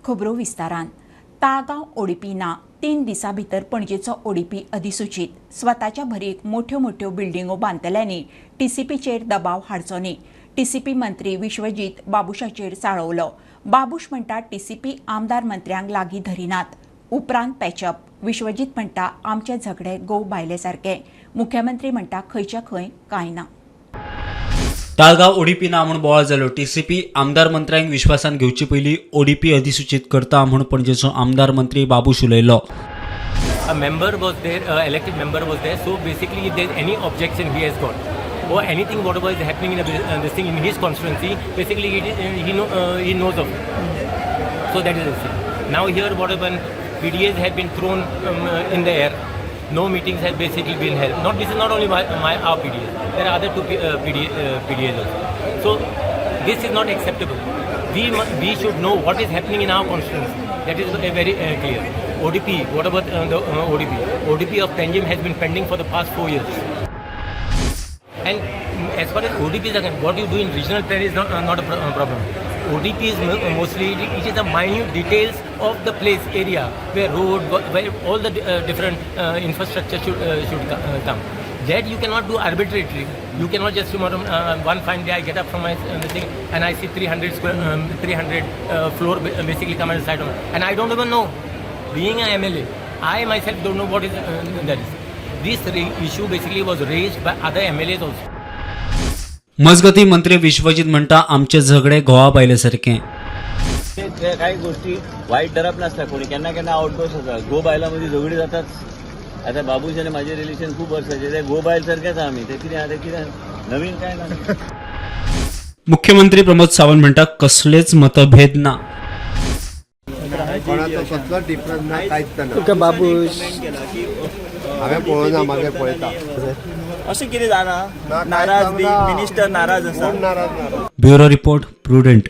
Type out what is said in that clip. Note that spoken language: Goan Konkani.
खबरो विस्तारान. ताळगांव ओडीपी ना, 3 दिसां भितर पणजेचो ओडीपी अधिसूचीत. स्वताच्या भरीक मोठ्यो मोठ्यो बिल्डिंगो बांदतल्यांनी टीसीपीचेर दबाव हाडचो न्ही. टीसीपी मंत्री विश्वजीत बाबुशाचेर चाळवलो. बाबूश म्हणटा, टीसीपी आमदार मंत्र्यांक लागीं धरिनात. उपरांत पॅचअप. विश्वजीत म्हणटा, आमचें झगडे घोव बायले सारकें. मुख्यमंत्री म्हणटा, खंयच्या खंय कांय ना. ताळगांव ओडीपी ना म्हूण बोवाळ जालो. टीसीपी आमदार मंत्र्यांक विश्वासान घेवचे पयलीं ओडीपी अधिसूचीत करता म्हूण पणजेचो आमदार मंत्री बाबूश उलयलो. A member was there, elected member was there. So basically, if there's any objection he has got or anything whatever is happening in this thing in his constituency, basically he knows of it. So that is the thing. Now here, what happened? PDAs have been thrown in the air. No meetings have basically been held. Not this is not only my, my our PDAs. There are other two PDAs also. So this is not acceptable. We should know what is happening in our constituency. That is very clear. ODP, what about the ODP? ODP of Panjim has been pending for the past 4 years. And as far as ODP is concerned, what you do in regional plan is not a problem. ODP is mostly, it is the minute details of the place area where road, where all the different infrastructure should come. That you cannot do arbitrarily. You cannot just tomorrow, one fine day I get up from my thing and I see 300 square, 300 floor basically come and side on, and I don't even know. Being a MLA, I myself don't know what is that is. This issue basically was raised by other MLAs also. मजगती, मंत्री विश्वजीत म्हणटा, आमचे झगडे घोवा बायले सारकें. ते काही गोष्टी वाईट धरप नासता कोणी. केन्ना केन्ना आउटबर्स्ट जाता. घोव बायलां मदीं झगडीं जातात. आतां बाबूश आनी म्हाजें रिलेशन खूब वर्साचें. ते घोव बायल सारकेंच आहा आमी. ते कितें आहा, ते कितें नवीन काय ना. मुख्यमंत्री प्रमोद सावंत म्हणटा, कसलेच मतभेद ना. कोणाचो कसलोच डिफरन्स ना, कांयच ना. तुका बाबूश हांवें पळोवना, मागीर पळयता. अशें कितें जालां? ना, नाराज बी कांयच मिनिस्टर नाराज आसा? कोण नाराज ना. Bureau report, prudent.